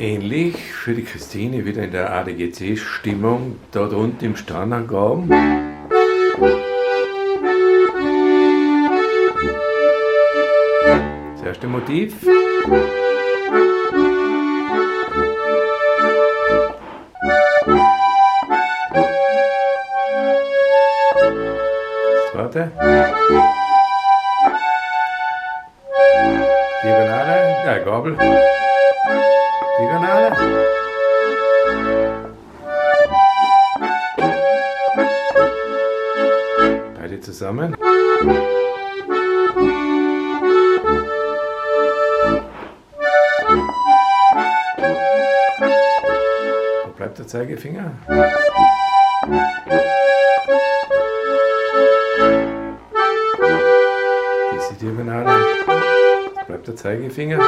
Ähnlich für die Christine wieder in der ADGC-Stimmung dort unten im Standardgraben. Das erste Motiv. Das zweite. Diagonale, ja, Gabel. Diagonale. Beide zusammen. Wo bleibt der Zeigefinger? Diese Diagonale. Bleibt der Zeigefinger.